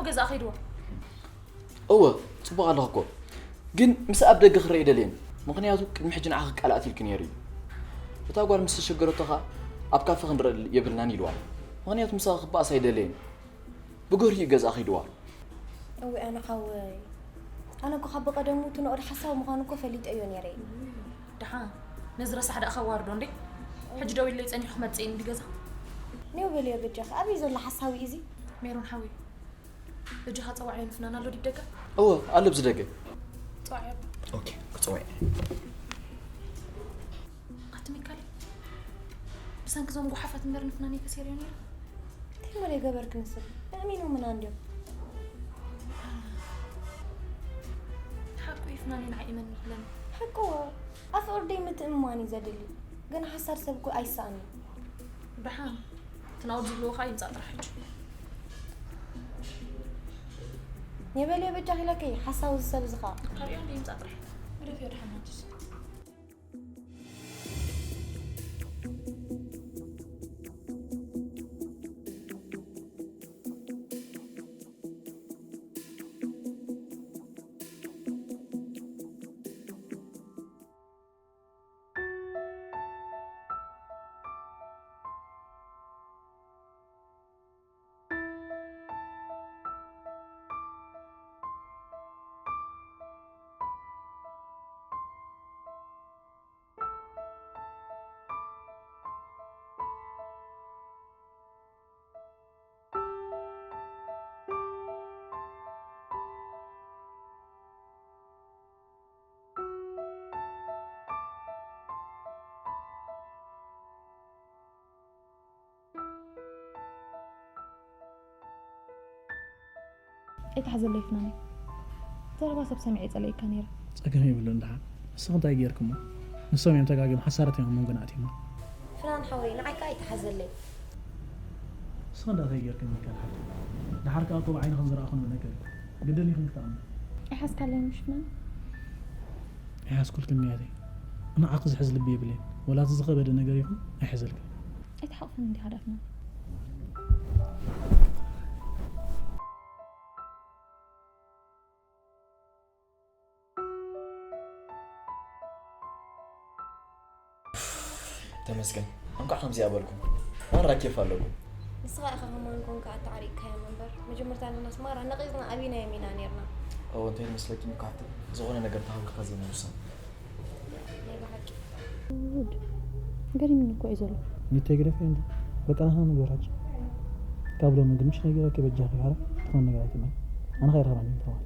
ገዛ ከይድዎ። እወ፣ ጽቡቕ ኣለኹ እኮ። ግን ምስ ኣብ ደገ ክረኢ ደልየን። ምኽንያቱ ቅድሚ ሕጂ ንዓኺ ቃል ኣትልኪ ነይሩ እዩ። እታ ጓል ምስ ተሸገረቶ ኸኣ ኣብ ካፈ ክንረአ የብልናን ኢልዋ። ምኽንያቱ ምሳኺ ክበኣስ ኣይደለየን። ብግህሪ እዩ ገዛ ከይድዋ። እወ ኣነ ሓወይ ኣነ እኮ ካብ ብቐደሙ እቲ ንኦድ ሓሳዊ ምዃኑ እኮ ፈሊጠዮ ነይረ እዩ። ደሓን ነዚ ረሳሕ ደኣ ከዋርዶ እንዴ? ሕጂ ደው ኢለይ ጸኒሑ ክመጽእ እንዲ ገዛ። ኔው በልዮ በጃኺ ኣበይ ዘሎ ሓሳዊ እዩ እዚ? ሜሮን ሓወይ በጃኻ ጸዋዕዮ ንፍናን ኣሎ ዲብ ደገ? እወ ኣሎ ኣብዚ ደገ። ጸዋዕዮ። ኦኬ ክጸውዕ። ኣቲ ሚካል ብሰንኪ ዞም ጓሓፋት እምበር ንፍናን ከሴርዮ ነይሩ። እንታይ ወደ ገበርክ ንስብ ብኣሚኖ ምና እንዲዮም ሓቁ እዩ ፍናን ንዓይ እመን ይብለኒ። ሓቅዎ ኣብ ፍቕሪ ደይ ምትእምማን እዩ ዘድሊ ግን ሓሳድ ሰብ እኮ ኣይሰኣን እዩ ደሓን እቲ ናውድ ዝብልዎ ከዓ ይምፃእ ጥራሕ ሕጂ የበልዮ በጃ ኢለከይ ሓሳዊ ዝሰብ እዚ ከዓ ካሪኦ እንደ ይምፃእ ጥራሕ ግደፍዮ ደሓን ናትስ ኣይትሓዘለይ ፍናነይ። ዘረባ ሰብ ሰሚዐ ይጸልእካ ነይረ። ጸገም የብሉን ደሓን። ንስኺ እንታይ ገይርክሞ? ንሶም እዮም ተጋግዮም ሓሳራት እዮም ኣብ መንጎና ኣትዮም። ፍናን ሓወይ ንዓይ ከዓ ኣይትሓዘለይ። ንስኺ እንዳ እንታይ ገይርክኒ ይከልሓልኪ? ደሓር ከዓ እኮ ብዓይንኽን ዝረኣኹን እውን ኣይከልኩ። ግድን ኢኽን ክተኣምኒ። ኣይሓዝካለይ ምሽ ፍናን? ኣይሓዝኩልክን ንያተይ። ንዓኺ ዝሕዝ ልቢ የብለይን። ወላ እቲ ዝኸበደ ነገር ይኹን ኣይሕዘልክን። ኣይትሓቕፍን እንዲኻ ዳፍና። ተመስገን እንኳዕ ከምዚኣ በልኩም። ማራ ኬፍ ኣለኩም። ንስኻ ኢኻ ከማን ኮንካ ኣተዓሪቕካዮም እምበር መጀመርታ ንሕናስ ማራ ነቒዝና ኣቢናዮም ኢና ኔርና። እወ እንታይ ይመስለኪ እኮ ሓፍተይ ዝኾነ ነገር ተሃዊኽካ ዘይምውሳን። ናይ ብሓቂ። ገሪምኒ እኮ እዩ ዘሎ። ሚተይ ግደፍያ እንጂ በቃ ንሕና ንግበር ሕጂ። ካብ ሎሚ ግን ምሽ ነጊረኪ በጃኺ ሓራ ዝኾነ ነገር ኣይትመን። ኣነ ከይረኸባኒ ተባል።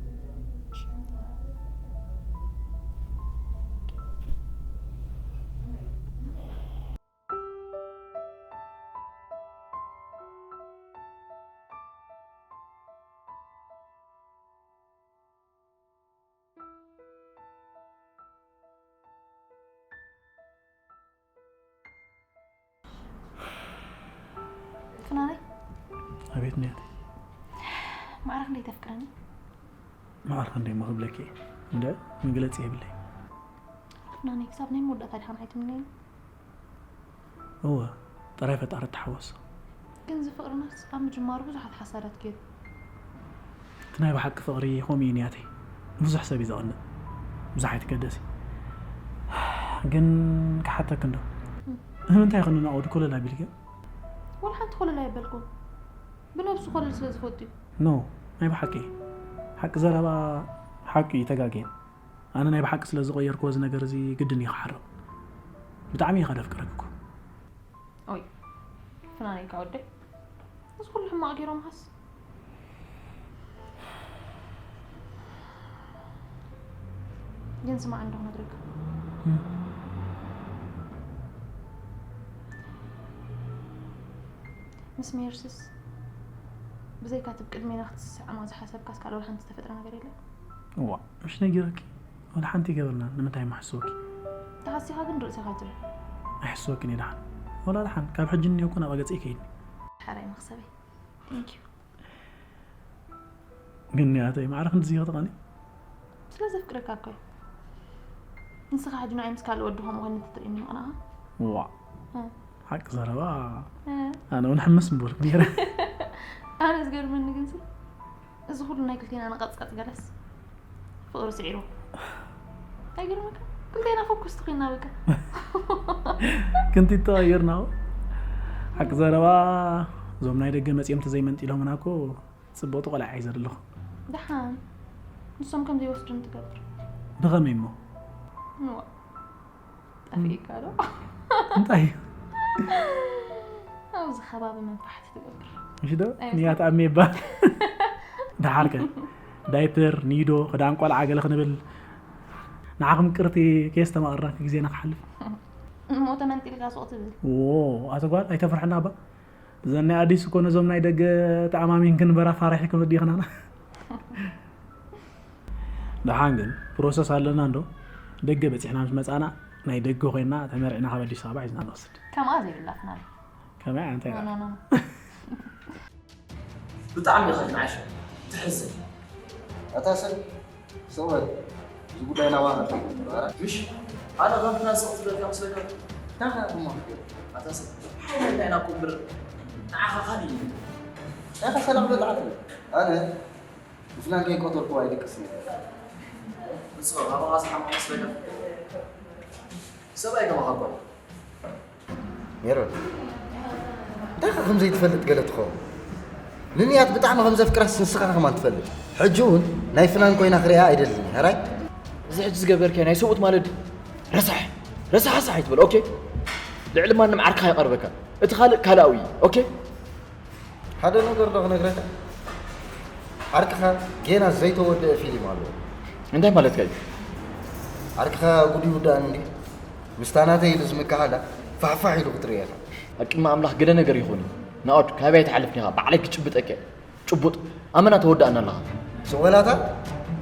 ፍናነይ ኣቤት ንያት ማዕረ ክንደይ ተፍቅረኒ ማዕረ ክንደይ ሞ ክብለኪ እንደ መግለፂ የብለይ ፍናነይ ክሳብ ናይ መወዳእታ ዲኻ ንዓይ ትምነኒ እወ ጥራይ ፈጣሪ ተሓወሶ። ግን እዚ ፍቕርናስ ኣብ ምጅማሩ ብዙሓት ሓሳዳት ገይሩ። እቲ ናይ ብሓቂ ፍቕሪ ከምኡ እዩ ንያተይ። ንብዙሕ ሰብ እዩ ዘቕንእ። ብዙሕ ኣይትገደሲ። ግን ክሓተኪ እንዶ ንምንታይ ኢኺ ንናኦድ ኮለል ኣቢልክዮ? ወላ ሓንቲ ኮለል ኣየበልኩን። ብነብሱ ኮለል ስለ ዝፈቱ እዩ። ኖ ናይ ብሓቂ ሓቂ ዘረባ ሓቂ እዩ ተጋግየ። ኣነ ናይ ብሓቂ ስለ ዝቐየርክዎ እዚ ነገር እዚ ግድን እዩ ክሓርቕ። ብጣዕሚ እየ ከደፍቅረኪ እኮ። ኦይ ፍናነይ እካ ወደይ እዚ ኩሉ ሕማቕ ገይሮምኻስ ግን ስማዕ እንዶ ክነግረካ ምስ ሜርስስ ብዘይካ እቲ ብቅድሜና ክትስዕማ ዝሓሰብካስ ካልእ ወላ ሓንቲ ዝተፈጥረ ነገር የለን? እዋ ምሽ ነጊረኪ ወላ ሓንቲ ይገበርና ንምንታይ ማሕስወኪ? ተሓሲኻ ግን ርእስኻ ኣይትብል። ኣይሕስወክን እየ ደሓን ወላ ደሓን ካብ ሕጂ እኒኦ እኮ ናብኣ ገፀ ይከይድኒ። ሓራይ መኽሰበይ። Thank you። ግን ያተይ ማዕረ ክንድዚ ይኸተቐኒ? ስለ ዘፍቅረካ እኮ እዩ። ንስኻ ሕጂ ንዓይ ምስ ካልእ ወዲ ከምኡ ኮይኑ እንተትርእየኒ ምቕናእኻ? ዋ ሓቂ ዘረባ ኣነ እውን ሕምስ ምበልኩ ነይረ። ኣነ ዝገርመኒ ግንሲ እዚ ኩሉ ናይ ክልቴና ንቐጽቀጽ ገለስ ፍቕሪ ስዒሩ። ኣይገርመካ? ክልቴና ፈኩስ ትኺና በቃ። ክንቲቶ ኣየርና ሓቂ ዘረባ። እዞም ናይ ደገ መፂኦም ተዘይመንጢሎምና እኮ ፅቡቕቲ ቆልዓ እዩ ዘለኹ። ደሓን ንሶም ከም ዘይወስዱን ትገብር። ብኸመይ እሞ? ንዋ ጠፊእካ ዶ? እንታይ እዩ? ኣብዚ ከባቢ መንፋሕቲ ትገብር። ምሽ ዶ ኣይመስለኝ። ንያት ኣሜባ ደሓርከ ዳይፐር ኒዶ ክዳን ቆልዓ ገለ ክንብል ንዓኹም ቅርቲ ከየስተማቕርና ግዜና ክሓልፍ። እሞ ተመንጢልካ ሱቕ ትብል። ዎ ኣቶ ጓል ኣይተፍርሕና እባ። እዘን ናይ ኣዲስ እኮ ነዞም ናይ ደገ ተኣማሚን ክንበራ ፋራሕ ክምዲ ይኽናና። ደሓን ግን ፕሮሰስ ኣለና እንዶ። ደገ በፂሕና ምስ መፃና ናይ ደገ ኮይና ተመርዕና ካብ ኣዲስ ኣበባ ሒዝና ንወስድ። ከምኣ ዘይብላትና። ከመይ እንታይ ኖ ኖ ኖ። ብጣዕሚ ኢኻ ዝንዓሽ ትሕዝን። ኣታ ሰብ ሰው በል። እዚ ጉዳይ ናባና። ምሽ ኣነ ከም ፍናን ስቕ ትብለካ መስለካ? እንታይ ኸ እሞ ክትብል? ኣታ ሰብ ሓይለ እንታይ ኢና እኮ እምበር ንዓኻ ካልእ እዩ። እንታይ ኸ ሰላም በል ዓትብል? ኣነ ብፍናን ከይቆተርኩ ኣይድቅስን እየ። ንስኻ ካባኻ ዝሓመቕ መስለካ? ሰብኣይ ከማኻ እኮ እዩ። ሜሮን እንታይ ኸ ከም ዘይትፈልጥ ገለ ትኸውን? ንንያት ብጣዕሚ ከም ዘፍቅራስ ንስኻ ከማን ትፈልጥ። ሕጂ እውን ናይ ፍናን ኮይና ክሪኣ ኣይደልን እየ። ሕራይ እዚ ሕጂ ዝገበርካዮ ናይ ሰብኡት ማለት ረሳሕ ረሳሕ ረሳሕ ኣይትበል። ኦኬ ልዕሊ ማንም ዓርካ ይቐርበካ እቲ ካልእ ካልኣዊ እዩ። ኦኬ ሓደ ነገር ዶ ክነግረካ? ዓርቅኻ ጌና ዘይተወደአ ፊልም ኣለዎ። እንታይ ማለትካ እዩ? ዓርቅኻ ጉድ ይውዳእን እንዲ ምስታ ናተይ ኢሉ ዝምክሓላ ፋሕፋሕ ኢሉ ክትርእየካ። ኣብ ቅድሚ ኣምላኽ ገለ ነገር ይኹን እዩ ናኦድ ካበይ ኣይትሓልፍን ኢኻ። ባዕለይ ክጭብጠካ እየ። ጭቡጥ ኣመና ተወዳእና ኣለኻ። ስወላታ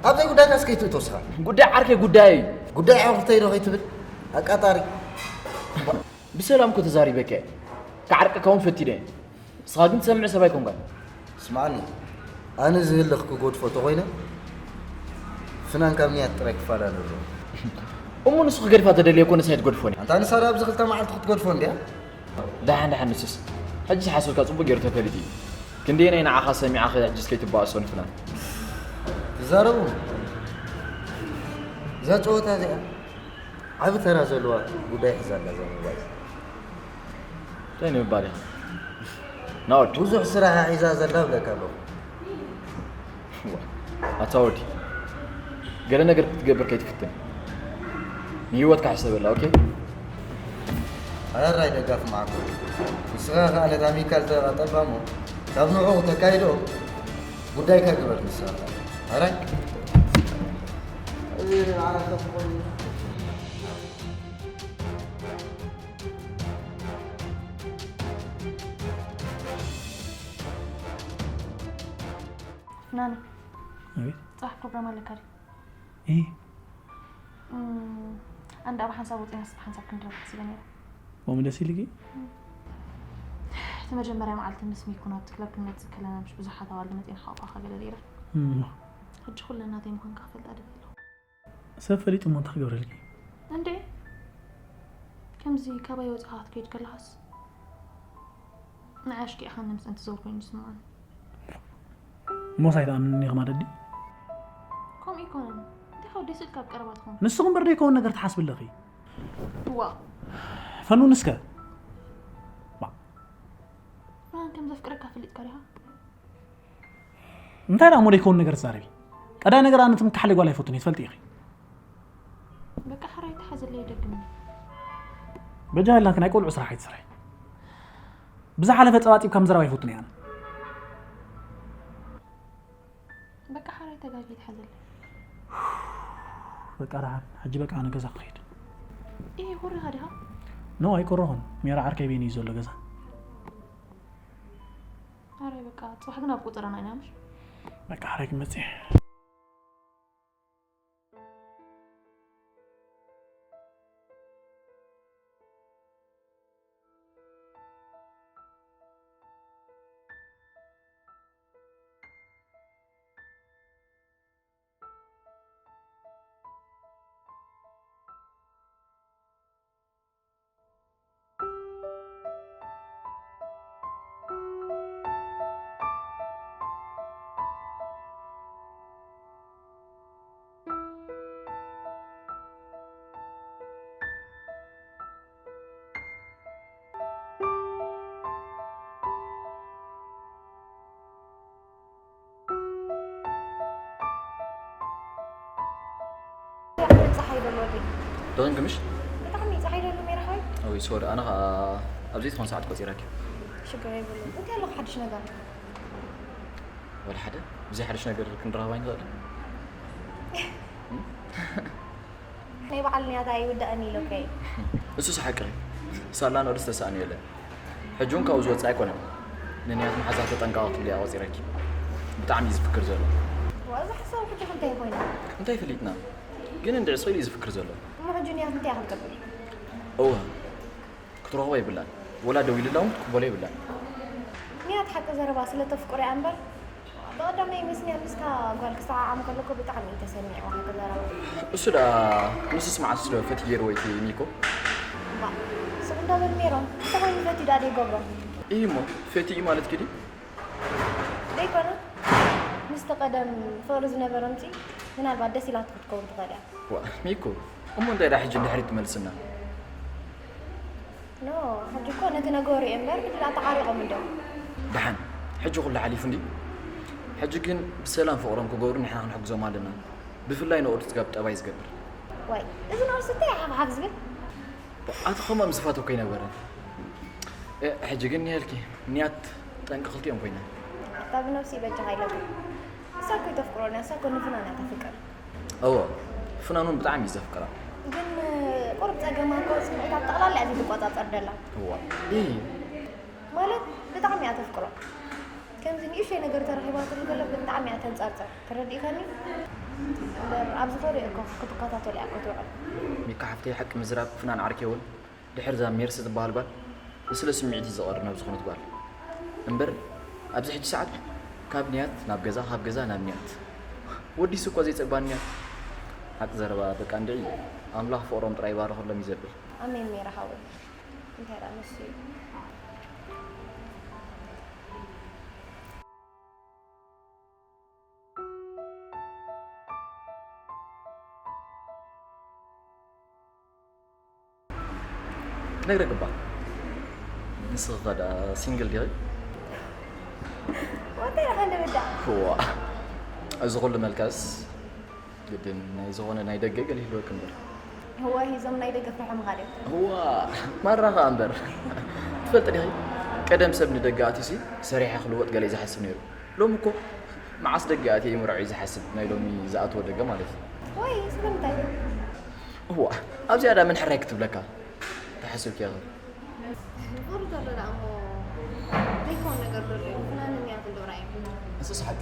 ኣብዘይ ጉዳይካ እስከ ይትእቶ ስኻ። ጉዳይ ዓርከይ ጉዳይ እዩ። ጉዳይ ዓውርተይ ዶ ከይትብል ኣቃጣሪ። ብሰላም እኮ ተዛሪበካ እየ። ክዓርቀካ እውን ፈቲነ እየ። ንስኻ ግን ትሰምዕ ሰብ ኣይኮንካን። ስማዕኒ ኣነ ዝህልኽ ክጎድፎ ተኾይነ ፍናን ካብ ንያት ጥራይ ክፈላለ ኣለዎ። እሞ ንሱ ክገድፋ ተደልየ እኮ ንሳ ኣይትገድፎን እያ። ኣንታ ንሳ ዶ ኣብዚ ክልተ መዓልቲ ክትገድፎ እንድያ? ደሓን ደሓን ንሱስ ሕጂ ሓሶትካ ጽቡቅ ገይሩ ተፈሊጡ እዩ። ክንደየናይ ንዓኻ ሰሚዓ ኸ ሕጅስ ከይትባእሶ ንፍናን? ትዛረቡ እዛ ጨወታ እዚኣ ዓቢ ተራ ዘለዋ ጉዳይ ሒዛ ኣላ እዛ ሞባይል። እንታይ ንምባል ኢኻ ናኦድ? ብዙሕ ስራሕ ሒዛ ዘላ ብለካ ኣለኹ። ኣታ ወዲ ገለ ነገር ክትገብር ከይትፍትን ንህይወትካ ሕሰበላ። ኦኬ ኣራይ ደጋፍ ማዕኮ ንስኻ ከኣ ነታ ሚካል ተቐጠባ እሞ ካብ ንዑ ተካይዶ ጉዳይካ ግበር ንስኻ ከኣ ኣራይ ፍናን ኣቤት ፅባሕ ፕሮግራም ኣለካ ድዩ? እ እም፣ ኣንዳ ኣብ ሓንሳብ ወፂና ስብ ሓንሳብ ክንድረብ ሓሲበ ነይረ። ሞሚ ደስ ኢልኪ? እቲ መጀመርያ መዓልቲ ምስ ሚኩን ኣብቲ ክለብ ክንመፅእ ከለና ምሽ ብዙሓት ኣዋልድ መፂና ሓቋኻ ገለ ነይረ። እም፣ ሕጂ ኩለን ናተይ ምዃንካ ክፈልጣ ደልየ ኣለኹ። ሰብ ፈሊጡ እሞ እንታይ ክገብረልኪ? እንዴ ከምዚ ካባይ ወፂኻ ክትከይድ ከለኻስ ንዓይ ኣሽኪዕኻኒ ምስ እንት ዘውር ኮይኑ ዝስምዓኒ። ሞስ ኣይትኣምንኒ ኢኺ ማለት ድዩ? ከምኡ ይኮነን እንታይ ካብ ደስ ኢልካ ኣብ ቀረባ ትኸውን። ንስኹም እምበር ዘይከውን ነገር ትሓስቢ ኣለኺ። እዋ ፈኑን እስከ ፍናን ከም ዘፍቅረካ ፈሊጥካ ዲኻ? እንታይ ደኣ እሞ ዘይከውን ነገር ትዛረቢ? ቀዳይ ነገር ኣነ ትምክሓለይ ጓል ኣይፈቱን እየ ትፈልጢ ኢኺ። በቃ ሕራይ ተሓዘለይ ደግም። በጃ ኢላኪ ናይ ቆልዑ ስራሕ ኣይትስራይ። ብዝሓለፈ ጸባጺብካ ምዝራብ ኣይፈቱን እየ ኣነ። በቃ ሕራይ ተጋጊ ተሓዘለይ። በቃ ደሓን ሕጂ በቃ ኣነ ገዛ ክኸይድ። ይሄ ኮሪኻ ዲኻ? ኖ ኣይቆረኹን። ሜራ ዓርከይ ቤን እዩ ዘሎ ገዛ። ሕራይ በቃ ጽባሕ ግን ኣብ ቁጠራና ኢና ምሽ? በቃ ሕራይ ክመጽእ እየ። ደኺምኪ ምሽ? ብጣዕሚ ጸሓይ ደሉ ሜራ ሓወይ። ኦይ ሶሪ፣ ኣነ ኸኣ ኣብ ዘይትኾን ሰዓት ቆጺረኪ። ሽግር የብሉን። እንታይ ኣለካ ሓድሽ ነገር? ወላ ሓደ። ብዘይ ሓድሽ ነገር ክንራኸብ ኣይንኽእል። ናይ በዓል ንያታ ይውዳእኒ ኢሎከይ። እሱስ ሓቂ። ሳላ ንቕድስ ተሳእኑ የለን። ሕጂ እውን ካብኡ ዝወፅእ ኣይኮነን። ንንያት መሓዛ ተጠንቀቐ ክትብልያ ቆፂረኪ። ብጣዕሚ እዩ ዝፍክር ዘሎ። ዋዛ ሓሳብ ሕጂ እንታይ ኮይና? እንታይ ፈሊጥና? ግን እንድዒ ስቕ ኢሉ እዩ ዝፍክር ዘሎ። እሞ ሕጂ ንያት እንታይ ክትገብር? እወ ክትረኽቦ የብላን። ወላ ደው ኢሉላ እውን ክትቅበሎ የብላን። ንያት ሓቂ ዘረባ ስለ ተፍቅሮ እያ እምበር ብቐዳማይ ምስንያ ምስታ ጓል ክሰዓዓም ከለኮ ብጣዕሚ እዩ ተሰሚዕዋ ሓቂ ዘረባ። እሱ ደኣ ንሱስ መዓስ ዶ ፈትየርዎ እዩ ሚኮ? እባ ስቕ እንዳበል ሜሮን እንተኾይኑ ፈትዩ ደኣ ደይገብሮ። እዩ እሞ ፈትዩ ማለት ግዲ ደይኮነ ምስቲ ቀደም ፍቕሪ ዝነበሮምሲ ምናልባት ደስ ኢላቶ ክትከውን ትኽእል እያ። ዋ ሚኮ እሞ እንታይ ደኣ ሕጂ ንድሕሪት ትመልስና? ኖ ሕጂ እኮ ነቲ ነገሩ እየ እምበር ብድላ ተዓሪቖም እንዶ። ደሓን ሕጂ ኩሉ ሓሊፉ እንዲ ሕጂ ግን ብሰላም ፍቕሮም ክገብሩ ንሕና ክንሕግዞም ኣለና። ብፍላይ ንቕዱስ ጋብ ጠባይ ዝገብር። ዋይ እዚ ንቕዱስ እንታይ ሓፍሓፍ ዝብል? ኣቲ ኸማም ዝፋተኮ ኣይነበረን። እ፣ ሕጂ ግን ንሄልኪ ንያት ጠንቂ ክልቲኦም ኮይና። ኣታ ብነብሲ በጃኻ ኢለካ። እሳ እኮ ተፍቅሮ እያ፣ እሳ እኮ ንፍናን እያ ተፍቅር። እወ ፍናን እውን ብጣዕሚ እዩ ዘፍቅራ። ግን ቁሩብ ጸገማ እኮ ስምዒታት ጠቕላላ እያ ዘይትቆጻጸር ደላ። እዋ እ ማለት ብጣዕሚ እያ ተፍቅሮ። ከምዚ ንእሽተይ ነገር ተረኺባትሉ ከላ ብጣዕሚ እያ ተንጸርጽር። ተረዲእካኒ? እምበር ኣብዚ ኸሪኦ እኮ ክትከታተሎ እያ እኮ ትውዕል። ሚካ ሓፍተይ ሓቂ ምዝራብ ፍናን ዓርኪ እውን ድሕር እዛ ሜርሲ ትበሃል ጓል ንስለ ስምዒት እዩ ዝቐርብ ናብ ዝኾነት ጓል እምበር ኣብዚ ሕጂ ሰዓት ካብ ንያት ናብ ገዛ ካብ ገዛ ናብ ንያት ወዲሱ እኳ ዘይጸግባን ንያት ሓቂ ዘረባ በቃ እንድዒ ኣምላኽ ፍቕሮም ጥራይ ይባርኸሎም እዩ ዘብል። ኣሜን ሜራ ሓወይ። እንታይ ደኣ ንሱ እዩ። ክነግረክ እባ ንስኺ ኸ ደኣ ሲንግል ዲኺ? ወንታይ ኢኻ ንብዳ? ዋ እዚ ኩሉ መልካስ ግድን ናይ ዝኾነ ናይ ደገ ገለ ይህልወክ እምበር። እዋይ እዞም ናይ ደገ ፍርሖም ኢኻ ድዮም? ዋ ማራ ኸኣ እምበር ትፈልጢ ዲኺ ቀደም ሰብ ንደገ ኣትዩሲ ሰሪሐ ክልወጥ ገለ እዩ ዝሓስብ ነይሩ። ሎሚ እኮ መዓስ ደገ ኣትየ ይምርዖ እዩ ዝሓስብ ናይ ሎሚ ዝኣትዎ ደገ ማለት እዩ። ወይ ስለምንታይ? እዋ ኣብዚኣ ዳ መን ሕራይ ክትብለካ ተሓስብኪ ኢኺ። ቁሩ ዘሎ ደኣ እሞ ዘይኮን ነገር ዘሎ እዩ። ፍናንን እያ ክንዶ ራእዩ። ንሱስ ሓቂ።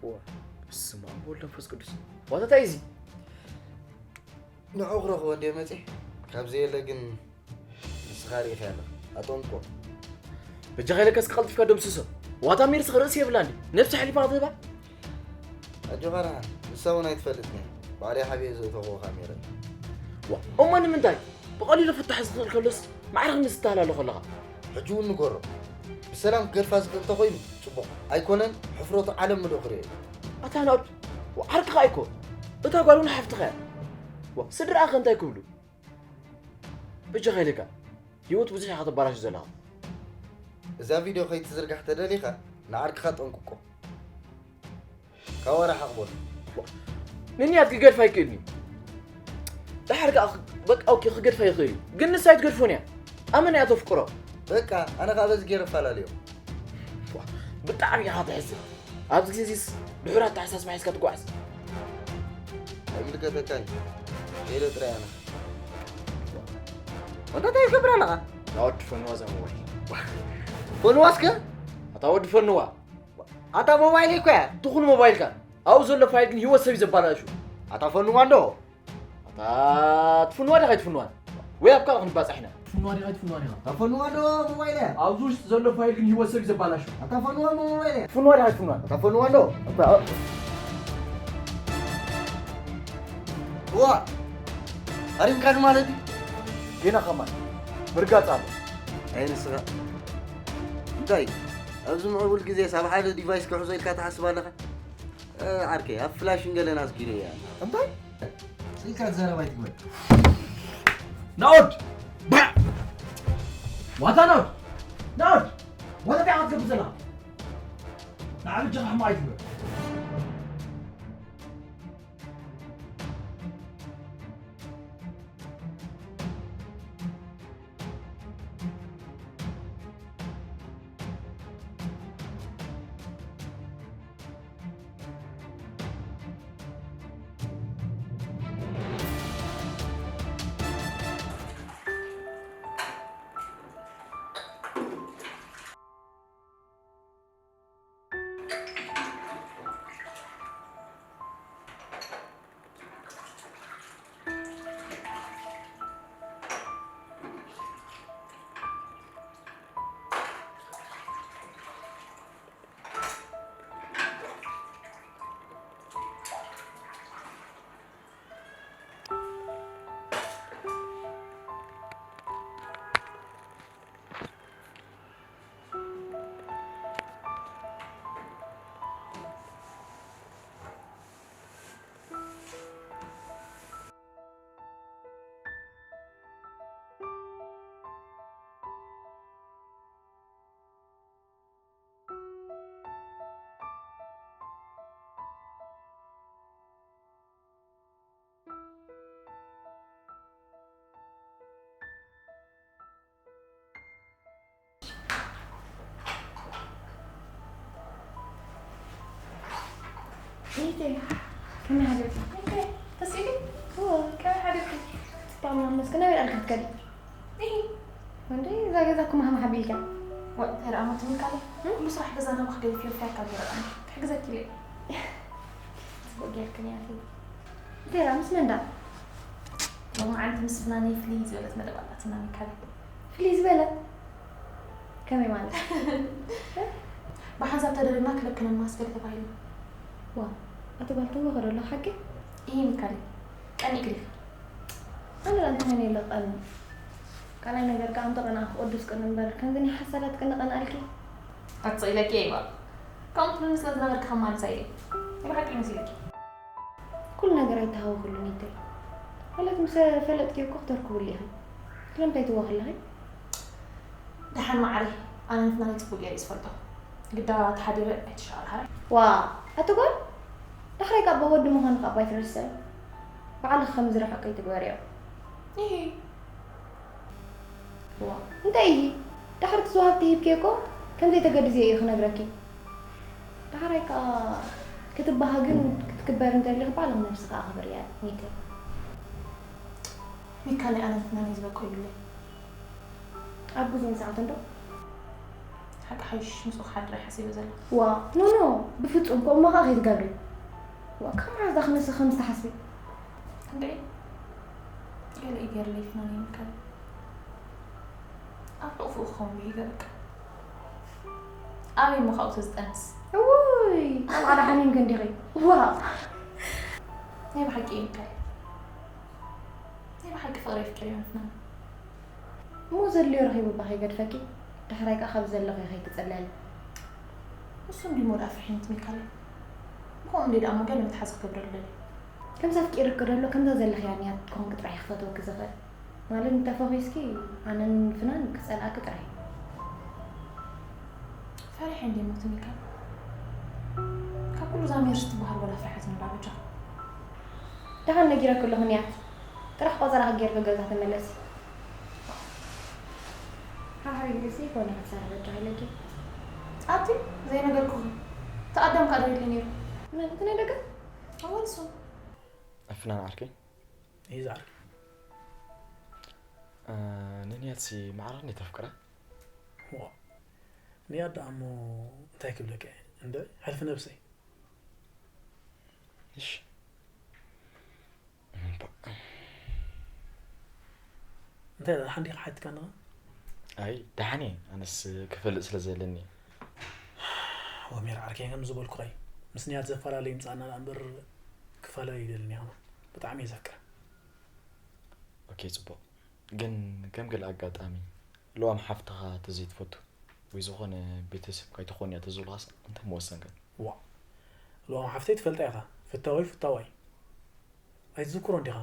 በስመ ኣብ ወወልድ ወመንፈስ ቅዱስ። ዋታ እንታይ እዚ? ንዑ ክረኽቦ እንድየ መፅየ። ካብ ዘየለ ግን ንስኻ ርኢኻያ ኣለኻ። ኣጠንቅቆ። በጃኻ ኢለካ እስኪ ቀልጢፍካ ደምስሶ። ዋታ ሜርሲ ርእሲ የብላን ድዩ? ነብሲ ሓሊፋ ክትህባ? ኣጆኻ ደሓን። ንሳ እውን ኣይትፈልጥን እያ። ባዕለይ ሓቢኤ ዘእተኹዎ ካሜራ እዩ። ዋ፣ እሞ ንምንታይ? ብቐሊሉ ፍታሕ ዝኽእል ከሎስ ማዕረ ክንዲ ዝተሃላሎ ከለኻ። ሕጂ እውን ንገሮ። ብሰላም ክገድፋ ዝኽእል እንተኾይኑ ጽቡቕ። ኣይኮነን ሕፍረቱ ዓለም ምሉእ ክርእዮ እዩ። ኣታ ናኡድ ዓርክኻ ኣይኮ እታ ጓል እውን ሓፍትኻ እያ። ዋ ስድራኣ ከ እንታይ ክብሉ? በጃኻ ኢለካ ህይወት ብዙሕ ኢኻ ተባላሹ ዘለኻ። እዛ ቪድዮ ከይትዝርጋሕ ተደሊኻ ንዓርክኻ ጠንቅቆ። ካብ ወረ ሓቕቦን ንንያት ክገድፋ ኣይክእልን እዩ። ድሓር ከዓ በቃ ኦኬ ክገድፋ ይኽእል እዩ ግን ንሳ ኣይትገድፎን እያ። ኣመና እያ ተፍቅሮ። በቃ ኣነ ከዓ በዚ ገይረ ፈላለዮ። ብጣዕሚ ኢኻ ተሕዝን። ኣብዚ ግዜ እዚስ ድሑር ኣተሓሳስባ ሒዝካ ትጓዓዝ። ኣይምልከተካን ኢለ ጥራይ ኣነ። እንታይ ትገብር ኣለኻ? ናወዲ ፈንዋ እዛ ሞባይል። ፈንዋ እስከ? ኣታ ወዲ ፈንዋ። ኣታ ሞባይል እኮ እያ። ትኹን ሞባይልካ ኣብኡ ዘሎ ፋይል ግን ህይወት ሰብ እዩ ዘባላሹ። ኣታ ፈንዋ እንዶ። ኣታ ትፍንዋ ዲኻ ኣይትፍንዋን? ወይ ኣብ ካልእ ክንባጻሕ ኢና። ትፍንዋ ዲኻ ኣይትፍንዋን ኢኻ? ኣታ ፈንዋ እንዶ ሞባይል እያ። ኣብዚ ውሽጢ ዘሎ ፋይል ግን ህይወት ሰብ እዩ ዘባላሹ። ኣታ ፈንዋ እሞ ሞባይል እያ። ትፍንዋ ዲኻ ኣይትፍንዋን? ኣታ ፈንዋ እንዶ። ዋ ኣሪምካኒ ማለት እዩ። ጌና ኸማን ምርጋጽ ኣሎ። ኣይ ንስኻ እንታይ ኣብዚ ምዕቡል ግዜ ሳብ ሓደ ዲቫይስ ክሕዞ ኢልካ ትሓስብ ኣለኻ? ዓርከይ ኣብ ፍላሽን ገለን ኣስጊሩ እያ። እንታይ ስኢልካ ትዛረብ ኣይትግበር። ናኦድ! ዋታ ናኦድ! ናኦድ! ዋታ እንታይ ክትገብር ዘለኻ? ንዓ ብጃኻ ሕማቕ ኣይትግበር። ቤተይ፣ ከመይ ሓደርኪ? እንዴ፣ ተስኢሊ? እወ። ከመይ ሓደርኪ? ጽባሕ ምናምን መስገን፣ ናበይ ኣልካ ትከዲ? እሂ። እንዴ፣ እዛ ገዛ እኮ ማሕማሕ ኣቢልካ። ወ፣ እንታይ ደኣ፣ ማትም ኢልካ ኣለይ? እም? ኩሉ ስራሕ ገዛ ናባኽ ገዲፈዮ፣ እንታይ ኣካ ገረኣኒ? ትሕግዘኪ ኢለ። ጽቡቕ ጌርክን ያኺ። እንታይ ደኣ፣ ምስ መን ደኣ? ሎሚ ዓንቲ ምስ ፍናነይ ፍልይ ዝበለት መደብ ኣላትና፣ ሚካል። ፍልይ ዝበለት? ከመይ ማለት? ብሓንሳብ ተደሪብና ክለክነን ማስገድ ተባሂሉ። ዋው፣ ኣቲ ጓል ትህወኸ ዶ ኣለኻ ሓቂ? እሂ ሚካል፣ ቀኒእኪ ዲኺ? ኣነ ደኣ እንታይ ኮይነ ኢለ ክቐንእ? ካልኣይ ነገር ከኣ ኣንተ ቀናእ ክቕዱስ ቅን እምበር፣ ከምዚ ናይ ሓሳዳት ቅንእ ቀንኣልኪ? ኣቲ ስቕ ኢለኪ እየ እባ። ከምኡ ትብልኒ ስለ ዝነበርኪ ከማልሳ ኢለ። ናይ ብሓቂ መሲልኪ። ኩሉ ነገር ኣይተሃወኹሉን ኢደይ። ማለት ምስ ፈለጥክዮ እኮ ክተርክብሉ ኢኺ። ስለምንታይ ትወኺ ኣለኺ? ደሓን መዓረይ፣ ኣነ ንፍናነይ ጽቡቕ ገይረ እየ ዝፈልጦ። ግዳ ተሓዲረ ኣይትሸቓል ሓራይ። ዋ፣ ኣቲ ጓል፣ ዳሕራይ ካብ ወዲ ምዃኑ ካብ ኣይትረስዕ። ባዕልኺ ከም ዝርሕቕ ከይትግበርዮ። ኢሂ። ዋ፣ እንታይ ኢሂ? ዳሕሪ እቲ ዝወሃብቲ ሂብኪ እኮ ከም ዘይተገድዝዮ እዩ ክነግረኪ። ዳሕራይ ከኣ ክትበሃግን ክትክበርን ተደሊኺ ባዕልኺ ነብስኺ ኣኽብርያ፣ ሚከ። ሚካ ናይ ኣነ ፍናን እዩ ዝበቆ ይብለይ። ኣብ ግዜን ሰዓትን ዶ? ሓቂ ሓይሽ ምስኡ ክሓድር እየ ሓሲበ ዘለኹ። ዋ፣ ኖ፣ ኖ፣ ብፍጹም ከምኡ ከኣ ከይትገብሪ። ዋ፣ ካብ መዓዝ ደኣ ክነስኺ ከምዚ ትሓስቢ? እንድዒ፣ ገለ እዩ ገይርለይ ፍናን ይምከን። ኣብ ሕቑፍኡ ክኸውን ብሂገ በቃ። ኣበይ እሞ ካብኡ ተዝጠንስ? እውይ፣ ኣብ ዓዲ ሓሚም ከ እንዲኺ? ዋ! ናይ ብሓቂ ይምከን። ናይ ብሓቂ ፍቕሪ የፍቅር እዩ ፍናን። እሞ ዘድልዮ ረኺቡ እባ ከይገድፈኪ፣ ዳሕራይ ከኣ ካብ ዘለኺ ከይትጽለሊ። እሱ እንዲሞ ደኣ ፍሒንት ሚካለ። ብኸምኡ እንዲ ደኣ እሞ ገለ መትሓዚ ክገብረሉ ደልየ። ከምዛ ኣፍቂርኪ ደሎ፣ ከምዛ ዘለኽያ ንያት ክኾንኪ ጥራሕ እዩ ክፈትወኪ ዝኽእል። ማለት እንተፈኺስኪ፣ ኣነን ፍናን ክጸልኣኪ ጥራሕ እዩ። ፈሪሐ እንዲ ሞት ሚካል። ካብ ኩሉ እዛ ሜርሲ ትበሃል ወላ ፍርሓት ንዳ በጃ። ደሓን ነጊረኪ ኣለኹ ንያት። ጥራሕ ቆጸራኺ ጌርኪ ገዛ ተመለሲ። ሓሓቢ ግዜ ኮነ ክትሰርሒ በጃ ኢለኪ። ኣቲ ዘይነገርኩኺ። እቲ ኣዳም ከኣ ደዊሉለይ ነይሩ። መን? እቲ ናይ ደገ? ኣወል እሱ። ኣፍናን ዓርከይ? ይዛር። እ፣ ንንያትሲ ማዕረ እንዴት ተፍቅራ? ዋ። ንያት ደኣ እሞ እንታይ ክብለካ እየ? እንደ ሕልፊ ነብሰይ። እሺ። እንታይ ደኣ ሓንዲኻ ሓቲትካ ኣለኻ? ኣይ፣ ደሓን እየ። ኣነስ ክፈልጥ ስለ ዘለኒ። ወሜር ዓርከይ ከም ዝበልኩኻ እዩ። ምስ ንያት ዘፈላለዩ ይምጻእና ደኣ እምበር ክፈላለ ይደልን እየ። ብጣዕሚ እየ ዘፍቅራ። ኦኬ፣ ጽቡቕ። ግን ከም ገለ ኣጋጣሚ ልዋም ሓፍትኻ ተዘይትፈቱ ወይ ዝኾነ ቤተሰብ ካይትኾን እያ ተዝብልኻስ እንታይ ምወሰንካ? ዋ ልዋም ሓፍተይ ትፈልጣ ኢኻ። ፍታወይ ፍታዋይ ኣይትዝክሮ እንዲኻ።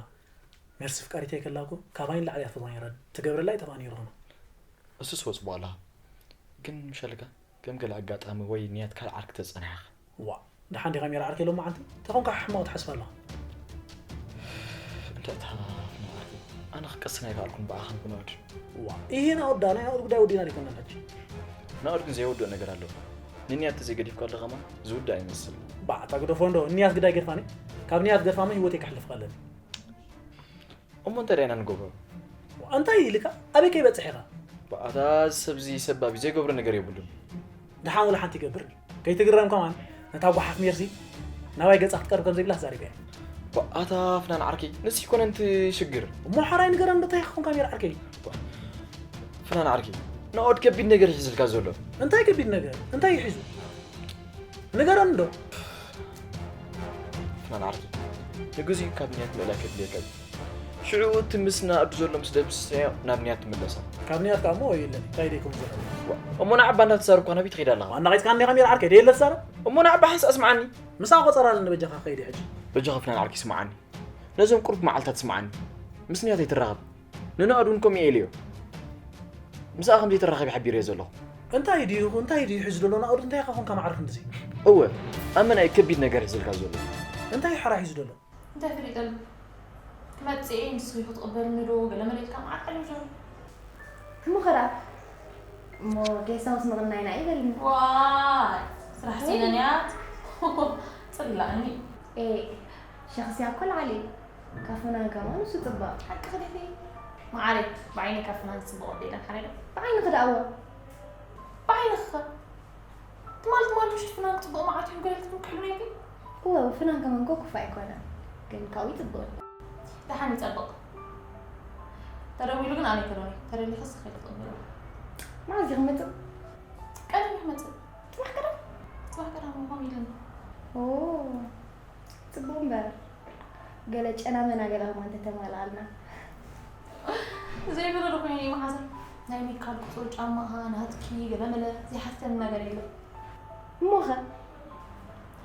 ሜርሲ ፍቃሪተይ ከላኩ ካባይ ንላዕሊ እያ ትፈትዋ ነይራ። ትገብረላ ኣይጠፋ ነይሩ ኾነ። እሱስ ወጽቦ ኣለኻ ግን ምሸልካ ከም ገለ ኣጋጣሚ ወይ ንያት ካልእ ዓርኪ ተጸናሕኻ። ዋ ደሓን ዲኻ ሜራ ዓርከይ ሎም መዓልቲ እንታይ ኮንካ ሕማቕ ትሓስብ ኣለኻ? እንታይ ተሓናናቕኒ ዓርኪ ኣነ ክቀስን ኣይከኣልኩን ብኣኻን ብንዑድ። ዋ ይሄ ናኦድ ዳ ናይ ናኦድ ጉዳይ ወዲና ዲኮና ሕጂ። ናኦድ ግን ዘይወድኦ ነገር ኣለዎ። ንንያት ተዘይገዲፍካ ኣለኻ ማ ዝውዳእ ኣይመስል። ባዕታ ግደፎ እንዶ ንያት ግዳይ ገድፋኒ። ካብ ንያት ገድፋማ ህይወተይ ከሕልፍ ቀለኒ። እሞ እንታይ ደኣ ኢና ንገብሮ? እንታይ ኢልካ ኣበይ ከይበጽሕ ኢኻ? ብኣታ እዚ ሰብ እዚ ሰባብ እዩ ዘይገብሮ ነገር የብሉን። ደሓን ወላ ሓንቲ ይገብር ከይትግረም ከማን ነታ ጓሓፍ ሜርሲ ናባይ ገጻ ክትቀርብ ከም ዘይብላ ተዛሪበ። ብኣታ ፍናን ዓርከይ ንሱ ይኮነ እንቲ ሽግር። እሞ ሓራይ ንገረን ዶ እንታይ ኾንካ ሜር ዓርከይ? ፍናን ዓርከይ ናኦድ ከቢድ ነገር ይሕዝልካ ዘሎ። እንታይ ከቢድ ነገር እንታይ ይሕዙ? ንገረን ዶ? ፍናን ዓርከይ ንግዚኡ ካብ ንያት ምእላይ ከድልየካ እዩ። ሽዑ እቲ ምስ ናእዱ ዘሎ ምስ ደምስሰዮ ናብ ንያት ትምለሳ። ካብ ንያት ከዓ እሞ የለን እንታይ ደይከውን ዘሎ። እሞ ንዓባ እንዳተዛረብኳ ናበይ ትኸይድ ኣለኻ? ዋና ቂፅካ እንዲኻ ሜር ዓርከይ ደየለ ትዛረብ? እሞ ንዓባ ሓንሳእ ስምዓኒ። ምሳኣ ቆፀራ ኣለኒ በጃኻ ከይዲ ሕጂ። በጃኻ ፍናን ዓርከይ ስምዓኒ። ነዞም ቁሩብ መዓልታት ስምዓኒ። ምስ ንያት ኣይትራኸብ። ንናእዱ እውን ከምኡ ኢለዮ። ምሳኣ ከም ዘይትራኸብ ሓቢረዮ ዘለኹ። እንታይ ድዩ እንታይ ድዩ ሒዙ ዘሎ ናእዱ እንታይ ኢኻ ኮንካ መዓርፍ እንደዚ? እወ። ኣብ መን እዩ ከቢድ ነገር ሒዝልካ ዘሎ? እንታይ ሓራ ሒዙ ዘሎ? እንታይ ፈሊጠሉ? ክመጽእ እየ ንስኺ ክትቕበልኒ ዶ ገለ መለ ኢልካ መዓት ሓሊፉ። እሞ ኸዳ እሞ ጌስት ሃውስ ምቕናይና እዩ በልኒ። ዋይ ስራሕ ሲነን እያ ጽላእኒ። ኤ ሸኽስያ እኮ ላዕሊ እዩ። ካብ ፍናን ከማን ንሱ ጽባቕ። ሓቅኺ ዲኺ? መዓረይ ብዓይኒ ካብ ፍናን ዝጽብቕ ወዲ የለን ሓረይ ዶ? ብዓይንኺ ደኣ እወ። ብዓይንኺ ኸ? ትማል ትማል ምሽት ፍናን ጽቡቕ መዓት እዩ ገለ ክትብል ክሕሉ ነይርኪ? እወ ፍናን ከማን እኮ ክፉእ ኣይኮነን ግን ካብኡ ይጽብቕ እዩ። ደሓን ይጸብቕ። ተደዊሉ ግን ኣነ ኣይከዶን እየ። ተደሊኺ እስኺ ከይዲ ክትቕበልዮ። መዓዝ እዩ ክመጽእ? ቀደም እዩ ክመጽእ። ጽባሕ ቀደም? ጽባሕ ቀዳም እዩ ከምኡ ኢሉኒ። ኦ ጽቡቕ እምበር ገለ ጨና መና ገለ ከማን ተተማልኣልና። ዘይብሉ ዶ ኮይኑ እዩ መሓዛ? ናይ ሚካል ቁጽሪ ጫማኻ ናትኪ ገለ መለ ዘይሓተኒ ነገር የለን። እሞኸ?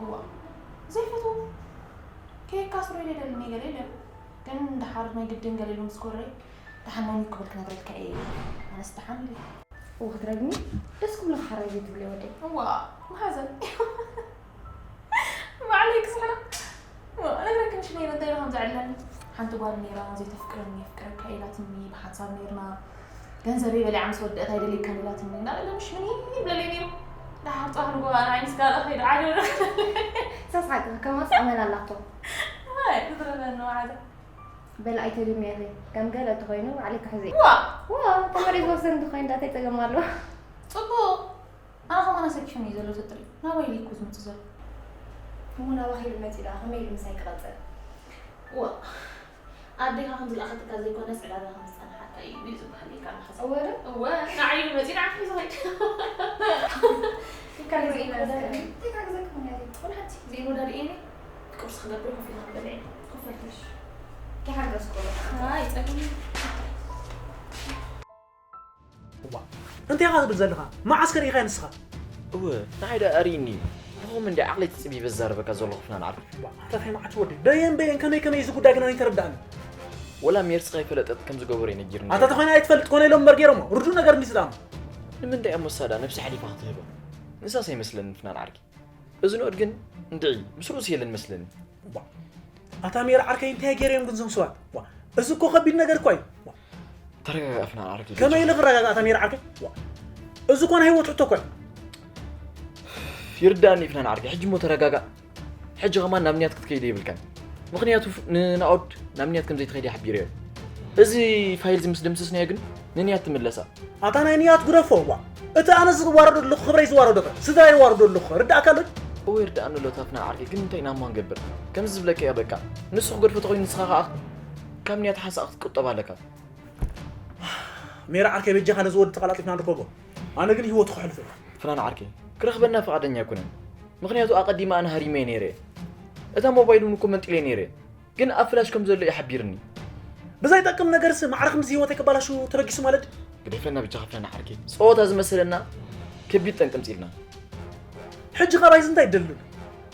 እዋ ዘይፈትዎ ከየካስሮ ኢለ ደልኒ ገለ የለን። ግን ደሓር ናይ ግድን ገለ ኢሉ ምስ ጎረይ ደሓን ናይ ሚኩ ብል ክነግረልካ እየ። ኣነስ ደሓን ኢለ። እወ ክትረግሚ ደስ ክብሎ ሓራይ ዘይትብሊ ወደይ። እዋ መሓዘን ባዕለይ ክስሕና። እነግረኪ ምሽ ነይረ እንታይ ኢለ ከም ዘዕለኒ ሓንቲ ጓል ነይራ ዘይተፍቅረኒ የፍቅረካ ኢላትኒ ብሓንሳብ ነይርና ገንዘበይ በሊዓ ምስ ወደአት ኣይደልየካን ኢላትኒ እንዳበለ ምሽ ምን ይብለለይ ነይሩ። ደሓር ፅባሕ ንጎ ኣነ ዓይንስ ጋር ከይዱ ዓደረ። ሳስሓቂ ከማስ ኣመል ኣላቶ። ኣይ ክትረፈኒ መሓዘን። በል ኣይተድምየኺ ከም ገለ እንተኾይኑ ባዕለይ ክሕዞ እየ። ዋ! ዋ! ተመሪዝ ወሰን እንተኾይኑ ዳታይ ጸገም ኣለዎ? ጽቡቕ! ኣነ ኸማን ኣሰኪፉኒ እዩ ዘሎ ተጥሪ ናባይ ኢሉ እኮ ዝመጽእ ዘሎ። እሞ ናባኺ ኢሉ መጺኡ ደኣ ከመይ ኢሉ ምሳይ ክቐጽል? ዋ! ኣዴኻ ከም ዝለኣኸትካ ዘይኮነስ ዕዳጋ ከም ዝጸንሓካ እዩ እዩ ዝበሃል ኢልካ ኣለኻ። እወ ዶ? እወ ንዓይ ኢሉ መጺኡ ንዓኺ እዩ ዝኸይድ። እንታይ ክሕግዘኪ ምኽንያት እዩ? እንታይ ክሕግዘኪ ምኽንያት እዩ? ወላ ሓንቲ ዘይንወዳድእ እየ እኔ ቁርሲ ክገብር ኮፍ ኢልና ክንበልዕ ኢና። ኮፍ በል ትንሽ። እንታይ ሓገዝኩ? ኣይ ጸገም የለን። እዋ እንታይ ኢኻ ትብል ዘለኻ? መዓስ ከ ርኢኻያ ንስኻ? እወ ንዓይ ደኣ ኣርእይኒ እዩ። ብኸምኡ እንድየ ዓቕለይ ተጸቢበ ዝዛረበካ ዘለኹ ፍናን ዓርከይ። እዋ ኣታ ታይ መዓት ወደይ በየን በየን ከመይ ከመይ እዚ ጉዳይ ግና ኣይተረድኣንን። ወላ ሜርሲ ከይፈለጠት ከም ዝገበሮ እዩ ነጊሩኒ። ኣታ ተኾይና ኣይትፈልጥ ኮነ ኢሎም እምበር ገይሮሞ ርዱእ ነገር እንድዩ ዝደኣሞ። ንምንታይ እያ እሞ እሳ ደኣ ነብሳ ሓሊፋ ክትህባ? ንሳስ ኣይመስለንን ፍናን ዓርከይ። እዚ ንኡድ ግን እንድዒ ምስ ርእሱ የለን መስለኒ። እባ ኣታ ሜር ዓርከይ እንታይ ገይረዮም ግን ዞም ሰባት? ዋ፣ እዚ እኮ ከቢድ ነገር እኮ እዩ። ዋ፣ ተረጋጋእ ፍናን ዓርከይ። ከመይ ኢለ ክረጋጋእ ኣታ ሜር ዓርከይ? ዋ፣ እዚ እኮ ናይ ህይወት ሕቶ እኮ እዩ። ይርዳእኒ ፍናን ዓርከይ፣ ሕጂ እሞ ተረጋጋእ። ሕጂ ከማን ናብ ንያት ክትከይድ የብልካን። ምኽንያቱ ንናኦድ ናብ ንያት ከም ዘይትኸይድ ሓቢረዮ። እዚ ፋይል እዚ ምስ ደምሰስናዮ ግን ንንያት ትምለሳ። ኣታ ናይ ንያት ግደፎ እዋ። እቲ ኣነ ዝዋረዶ ኣለኹ ክብረይ ዝዋረዶ ከ ስድራይ ይዋረዶ ኣለኹ ርዳእካ ኣሎ። እወ ይርዳእኒ ኣሎ ታፍና ዓርከይ ግን እንታይ ኢና እሞ ንገብር። ከምዚ ዝብለካ እያ በቃ። ንሱ ክገድፎ ተኾይኑ ንስኻ ከኣ ካብ ንያት ሓንሳእ ክትቁጠብ ኣለካ። ሜራ ዓርከይ በጃኻ ነዚ ወዲ ተቐላጢፍና ንርከቦ። ኣነ ግን ህይወቱ ከሕልፎ እየ። ፍናን ዓርከይ ክረኽበና ፍቓደኛ ኣይኮነን። ምኽንያቱ ኣቐዲመ ኣነ ሃሪመዮ ነይረ እየ። እታ ሞባይል እውን እኮ መንጢለዮ ነይረ እየ። ግን ኣብ ፍላሽ ከም ዘሎ እዩ ሓቢርኒ። ብዘይጠቅም ነገርሲ ማዕረ ክንድዚ ህይወተይ ከባላሹ ተበጊሱ ማለት ድዩ? ግደፈና ብጃኻ ፍናን ዓርከይ። ጸወታ ዝመሰለና ከቢድ ጠንቂ ኣምጺእልና። ሕጂ ካባይ እንታይ ትደልዩ?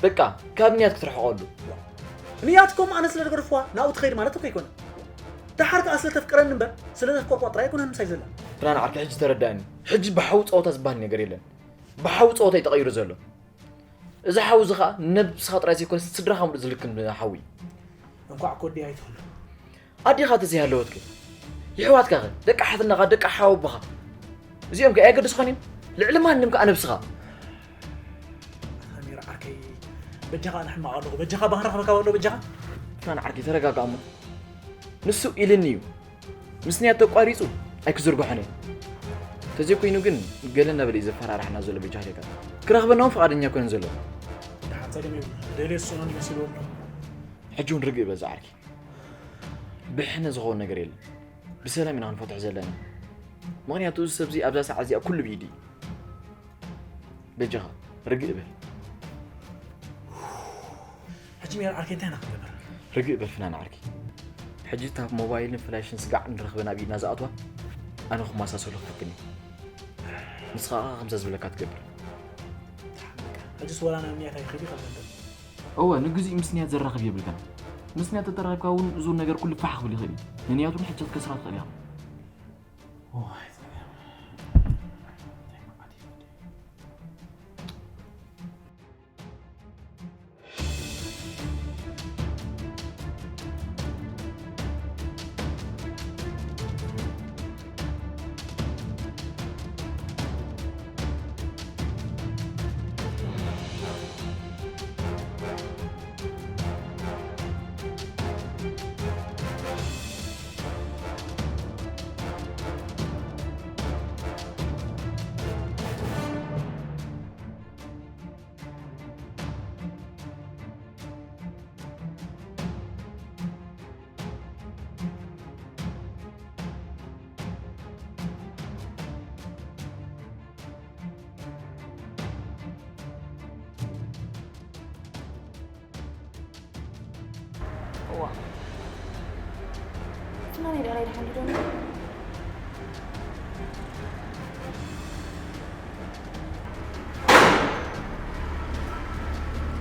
በቃ ካብ ንያት ክትርሕቐሉ። ንያትኩም ኣነ ስለ ዝገደፍዋ ናብኡ ትኸይድ ማለት እኮ ኣይኮነን። ደሓር ከኣ ስለ ተፍቅረኒ እምበር ስለ ዘፍቀርኳ ጥራይ ኣይኮነን ምሳይ ዘላ። ፍናን ዓርከይ ሕጂ ተረዳእኒ። ሕጂ ብሓዊ ጸወታ ዝበሃል ነገር የለን። ብሓዊ ጸወታ እዩ ተቐይሩ ዘሎ። እዚ ሓዊ እዚ ኸኣ ነብስኻ ጥራይ ዘይኮነስ ስድራኻ ምሉእ ዝልክም ሓዊ እዩ። እንኳዕ ኮዲ ኣይትኹን። ኣዴኻ ተዘይሃለወትከ? የሕዋትካኸ? ደቂ ሓትናኻ፣ ደቂ ሓወቦኻ? እዚኦም ከ ኣየገድስኻን እዮም? ልዕሊ ማንም ከኣ ነብስኻ። ኣሚር ዓርከይ፣ በጃኻ ኣነ ሕማቕ ኣለኹ። በጃኻ ባህሪ ክረኽበካ ኣሎ በጃኻ። ፍናን ዓርከይ ተረጋጋእ እሞ። ንሱ ኢልኒ እዩ። ምስ ንያት ተቋሪጹ ኣይክዝርግሖን እየ። ተዘይኮይኑ ግን ገለ እናበለ እዩ ዘፈራርሓና ዘሎ በጃኻ ኢለካ። ክረኽበና እውን ፍቓደኛ ኣይኮነን ዘሎ። ደሓን ጸገም የብሉን። ደልየ ዝስእኖ ይመስልዎ ኣሎ። ሕጂ እውን ርግእ በል ዝዓርከይ። ብሕነ ዝኸውን ነገር የለን። ብሰላም ኢና ክንፈትሖ ዘለና። ምኽንያቱ እዚ ሰብዚ ኣብዛ ሰዓት እዚኣ ኩሉ ብኢዱ እዩ። በጃኻ ርግእ በል። ሕጂ ሜር ዓርከይ እንታይ ኢና ክንገብር? ርግእ በል ፍናን ዓርከይ። ሕጂ እታ ሞባይልን ፍላሽን ስጋዕ ንረኽበን ኣብ ኢድና ዝኣትዋ ኣነ ክመሳሰሎ ክፍትን እየ። ንስኻ ኸኣ ከምዛ ዝብለካ ትገብር። ሕጂስ ወላ ናብ ንያት ኣይክድ ይኽእል ነበር። እወ፣ ንግዚኡ ምስ ንያት ዘራኽብ የብልካን። ምስ ንያት ተተራኺብካ እውን እዙ ነገር ኩሉ ፋሕ ክብል ይኽእል እዩ። ንንያት እውን ሕጂ ክትከስራ ትኽእል ኢኻ። እዋይ፣ ጸገም። እዋ። ፍናነይ ደኣ ናይ ደሓን ዶ?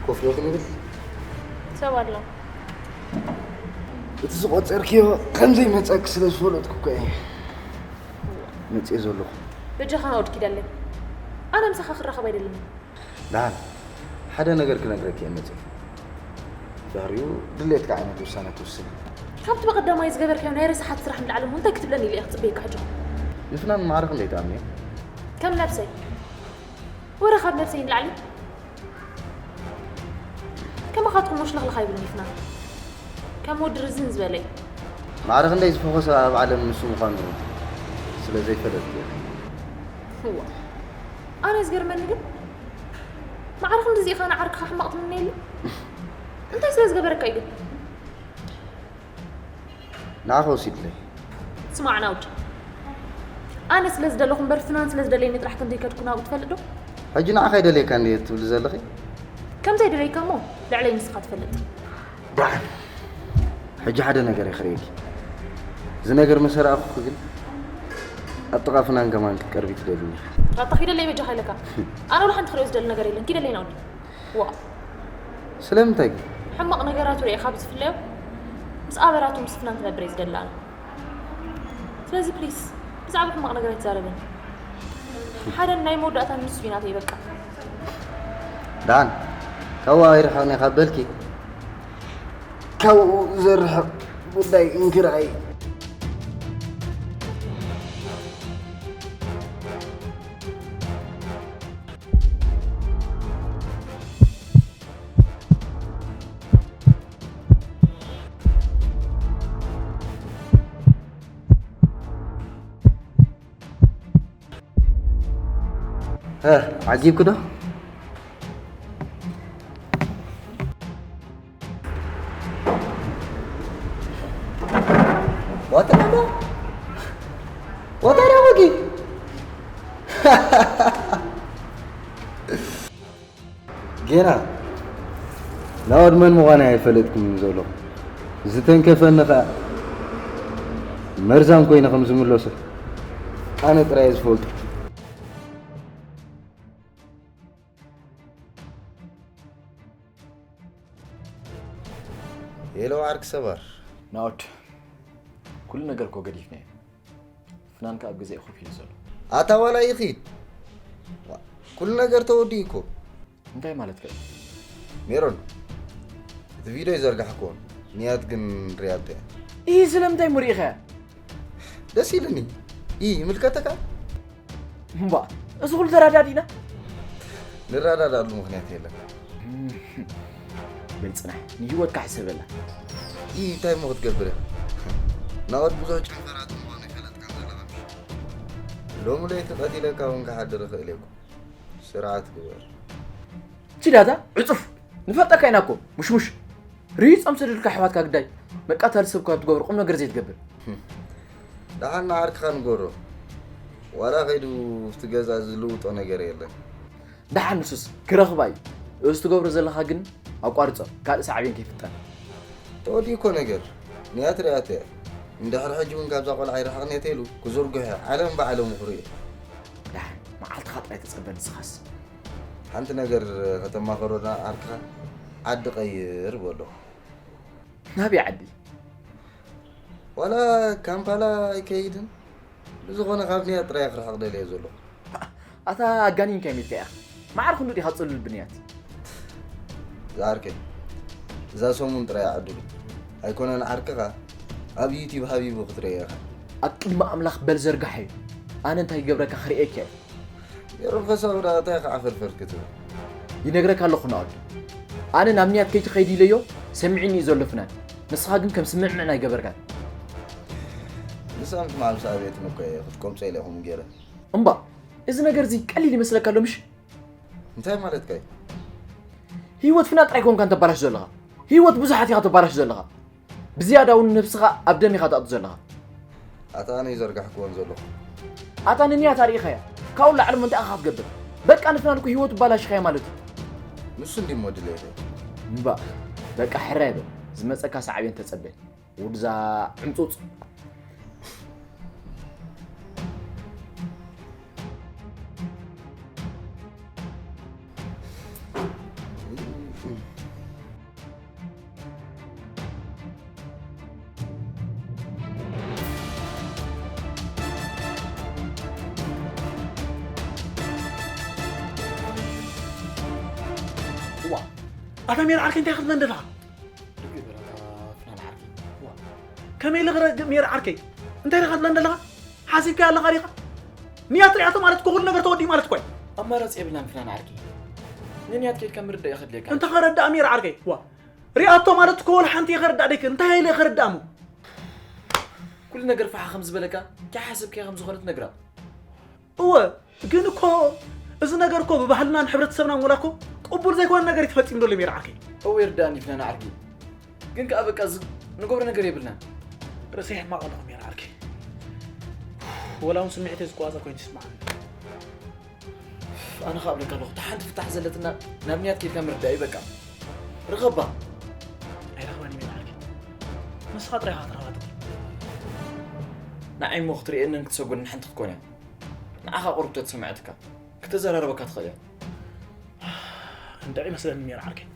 ኮፍ ዶ ክንብል? ሰብ ኣሎ። እቲ ዝቖጸርክዮ ከም ዘይመጸኪ ስለ ዝፈለጥኩ እኮ እየ መጽየ ዘለኹ። በጃኻ ናውድ ኪደለይ። ኣነ ምሳኻ ክራኸብ ኣይደልን። ደሓን፣ ሓደ ነገር ክነግረኪ እየ መጺአ። ድሕሪኡ ድሌትካ ዓይነት ውሳነ ትውስን። ካብቲ ብቐዳማይ ዝገበርካዮ ናይ ረሳሓት ስራሕ ንላዕሊ እሞ እንታይ ክትብለኒ ኢለ እየ ክጽበየካ ሕጂ? ንፍናን ማዕረ ክንደይ ትኣምንዮ? ከም ነብሰይ። ወረ ካብ ነብሰይ ንላዕሊ? ከማኻትኩም ሞሽለኽለኽ ኣይብልን ይፍናን። ከም ወዲ ርዝን ዝበለ እዩ። ማዕረ ክንደይ ዝፈኾሰ ኣብ ዓለም ንሱ ምዃኑ ስለ ዘይፈለጥኩ እየ። እዋ። ኣነ ዝገርመኒ ግን፣ ማዕረ ክንድዚ ኢኻ ንዓርክኻ ሕማቕ ትምነየሉ? እንታይ ስለ ዝገበረካ እዩ ግን? ንዓኻ ወሲድለይ። ስማዕ ናውድ፣ ኣነ ስለ ዝደለኹ እምበር ፍናን ስለ ዝደለየኒ ጥራሕ ከም ዘይከድኩ ናብኡ ትፈልጥ ዶ? ሕጂ ንዓኻ ይደልየካ እንድየ ትብሊ ዘለኺ? ከም ዘይደለይካ እሞ ልዕለይ ንስኻ ትፈልጥ። ደሓን። ሕጂ ሓደ ነገር እየ ክርእየኪ። እዚ ነገር ምስ ኣረኣኹኺ ግን ኣብ ጥቓ ፍናን ከማን ክትቀርቢ ትደልይኒ ኢኺ። ኣታ ኪደለይ በጃኻ ኢለካ። ኣነ ወላ ሓንቲ ክርእዮ ዝደሊ ነገር የለን። ኪደለይ ናውዲ። ዋ። ስለምንታይ ግን? ሕማቕ ነገራቱ ርእየ ካብ ዝፍለዮ ምስ ኣበራቱ ምስ ፍናን ክነብር እየ ዝደሊ ኣነ። ስለዚ ፕሊስ ብዛዕባ ሕማቕ ነገር ኣይትዛረበኒ። ሓደን ናይ መወዳእታን ንሱ እዩ ናተይ በቃ። ደሓን ካብኡ ኣይርሕቕን እየ ካብ በልኪ ካብኡ ዘርሕቕ ጉዳይ እንክርኣይ። እ፣ ዓጊብኪ ዶ? ዋታ ዳማ? ዋታ ዳማ ጊ? ጌና ናኦድ መን ምዃነይ ኣይፈለጥኩምን ዘለኹ። ዝተንከፈኒ ኸኣ መርዛም ኮይነ ከም ዝምለሶ ኣነ ጥራይ ዝፈልጦ። ሄሎ ዓርኪ ሰባር። ናኦድ፣ ኩሉ ነገር እኮ ገዲፍናዮ። ፍናን ከኣ ኣብ ገዛኢ ኮፍ ኢሉ ዘሎ። ኣታ ዋላ ይኺድ። ኩሉ ነገር ተወዲኡ እኮ። እንታይ ማለትካ እዩ? ሜሮን፣ እቲ ቪድዮ ይዘርጋሕክዎ። ንያት ግን ሪኣቶ እያ። ይህ ስለምንታይ ምርኢኻ? ደስ ኢሉኒ። ይህ ይምልከተካ? እምባ፣ እዚ ኩሉ ተረዳዲና? ንረዳዳሉ ምኽንያት የለን። በል ጽናሕ፣ ንህይወትካ ሕሰበላ። ይህ እንታይ እሞ ክትገብር እያ? ናኦድ ብዙሕ ጨንፈራት ምዃኑ ይፈለጥካ ዘለኻ ምሽ? ሎሚ ለይቲ ቀቲለካ እውን ክሓድር እኽእል እየ እኮ። ስርዓት ግበር። ቺዳታ ዕጹፍ ንፈልጠካ ኢና እኮ። ሙሽሙሽ ርሂጾም ሰደድካ ኣሕዋትካ ግዳይ መቃታል ሰብ ካብ ትገብሮ ቁም ነገር ዘይትገብር። ደሓን ንዓርክኻ ንገሮ። ዋላ ከይዱ ኣብቲ ገዛ ዝልውጦ ነገር የለን። ደሓን ንሱስ ክረኽባ እዩ። እዚ ትገብሮ ዘለኻ ግን ኣቋርጾ፣ ካልእ ሳዕቤን ከይፍጠር። ተወዲኡ እኮ ነገር። ንያት ሪኣቶ እያ። እንድሕሪ ሕጂ እውን ካብዛ ቆልዓ ይርሕቕኒ እየ ተይሉ ክዝርግሖ እየ። ዓለም ብዓለሙ ክርእዮ። ደሓን መዓልትኻ ጥራይ ተጸበ ንስኻስ። ሓንቲ ነገር ከተማኸሮና ዓርክኻ ዓዲ ቀይር በሎ። ናበይ ዓዲ? ዋላ ካምፓላ ኣይከይድን። ብዝኾነ ካብ ንያት ጥራይ ክርሕቕ ደልየ ዘለኹ። ኣታ ኣጋኒንካ ሚልካ ኢኻ። ማዕረ ክንዱ ዲኻ ጽሉል ብንያት? ዝዓርከይ፣ እዛ ሰሙን ጥራይ ኣዕድሉ። ኣይኮነን ዓርክኻ፣ ኣብ ዩቲዩብ ሃቢቡ ክትርእዮ ኢኻ። ኣብ ቅድሚ ኣምላኽ በል ዘርጋሐዮ። ኣነ እንታይ ይገብረካ ክርእየካ እየ። ሜሮን ከሳብ ደኣ እንታይ ከዓፈልፈል ክትብል? ይነግረካ ኣለኹ ናኦድ። ኣነ ናብ ንያት ከይትኸይድ ኢለዮ፣ ሰሚዕኒ እዩ ዘሎ ፍናን። ንስኻ ግን ከም ስምዕምዕን ኣይገበርካን። ንሳ ምስ ማምሳ ቤትን እኮ እየ ክትቆምጾ ኢለ ኢኹም ገይረ። እምባ፣ እዚ ነገር እዚ ቀሊል ይመስለካ ኣሎ ምሽ? እንታይ ማለትካ እዩ? ህይወት ፍናን ጥራይ ኮንካ ተባላሽ ዘለኻ። ህይወት ብዙሓት ኢኻ ተባላሽ ዘለኻ። ብዝያዳ እውን ነብስኻ ኣብ ደም ኢኻ ተኣቱ ዘለኻ። ኣታ ኣነ ይዘርጋሕክዎን ዘለኹ። ኣታ ንንያት ኣርኢኻያ። ካብኡ ላዕሊ ሞ እንታይ ኢኻ ክትገብር? በቃ ንፍናን እኮ ህይወቱ ኣባላሽኻያ ማለት እዩ። ንሱ እንዲሞ ድሌተይ። እምባ፣ በቃ ሕራይ በል። ዝመጸካ ሳዕቤን ተጸበ። ውድዛ ዕምጹጽ። እዋ፣ ኣታ ሜር ዓርከይ እንታይ ክትብለን ደለኻ? ርግእ በል ኣታ ፍናን ዓርከይ። እዋ፣ ከመይ ኢለ ክረግእ ሜር ዓርከይ? እንታይ ኢኻ ክትብለን ደለኻ? ሓሲብካያ ኣለኻ ዲኻ? ንያት ሪኣቶ ማለት እኮ ኩሉ ነገር ተወዲኡ ማለት እኮ እዩ። ኣማራጺ የብልናን ፍናን ዓርከይ። ንንያት ከይድካ ምርዳእ እዩ ከድልየካ። እንተ ከረዳእ ሜር ዓርከይ፣ ዋ፣ ሪኣቶ ማለት እኮ ወላ ሓንቲ እየ ከረዳእ ደይክእል። እንታይ ኢለ እየ ከረዳእ እሞ? ኩሉ ነገር ፋሓ ከም ዝበለካ፣ እንታይ ሓሲብካዮ ከም ዝኾነ ትነግራ። እወ፣ ግን እኮ እዚ ነገር እኮ ብባህልናን ሕብረተሰብናን ወላ እኮ ቅቡል ዘይኮነ ነገር እዩ ተፈጺሙ ዘሎ ሜር ዓርከይ። እወ፣ ይርዳእኒ ፍናን ዓርከይ። ግን ከኣ በቃ እዚ ንገብሮ ነገር የብልናን። ርእሰይ ሕማቕ ኣለኹ ሜር ዓርከይ። ወላ እውን ስምዒተይ ዝቆጻጸር ኮይኑ ይስምዓኒ። ኣነ ኸኣ እብለካ ኣለኹ፣ እታ ሓንቲ ፍታሕ ዘለትና ናብ ንያት ኬድካ ምርዳእ እዩ በቃ። ርኸባ። ኣይረኽባን እየ ሜር ዓርከይ። ንስኻ ጥራይ ኢኻ ክትረኽባ ትኽእል። ንዓይ እሞ ክትርእየንን ክትሰጉንን ሓንቲ ክትኮን እያ። ንዓኻ ቁሩብ ተትሰምዐትካ፣ ክተዘራርበካ ትኽእል እያ። እንድዒ መስለኒ ሜር ዓርከይ።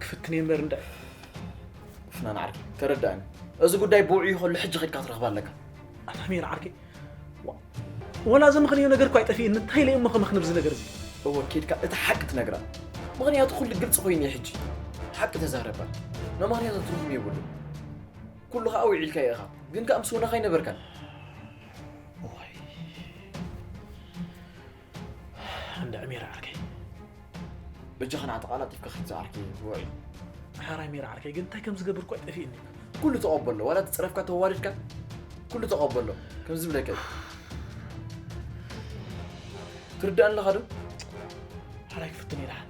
ክፍትን እየ እምበር እንድዒ። ፍናን ዓርከይ፣ ተረዳእኒ። እዚ ጉዳይ ብውዕዩ ከሎ ሕጂ ኸድካ ክትረኽባ ኣለካ። ኣታ ሜር ዓርከይ፣ ዋ-፣ ወላ እዚ ምኽንዮ ነገር እኳ ኣይጠፍእኒ። እንታይ ኢለ እሞ ከመኽንብ እዚ ነገር እዚ? እወ፣ ኬድካ እቲ ሓቂ ትነግራ። ምኽንያቱ ኩሉ ግልጺ ኮይኑ እዩ ሕጂ። ሓቂ ተዛረባ። መማኽንያቱ ትርጉም የብሉን። ኩሉ ኸኣ ውዒልካዮ ኢኻ። ግን ከኣ ምስ ውነኻ ኣይነበርካን። እዋይ። እንድዒ ሜር ዓርከይ። በጃኻ ንዓ ተቓላጢፍካ ኺድ ዝዓርከይ ውዒ። ሓራይ ሜር ዓርከይ፣ ግን እንታይ ከም ዝገብር እኳ ጠፊእኒ። ኩሉ ተቐበሎ፣ ዋላ ትጽረፍካ ተዋሪድካ፣ ኩሉ ተቐበሎ። ከም ዝብለካ እዩ። ትርዳእኒ ኣለኻ ዶ? ሓራይ ክፍትን እየ ደሓን።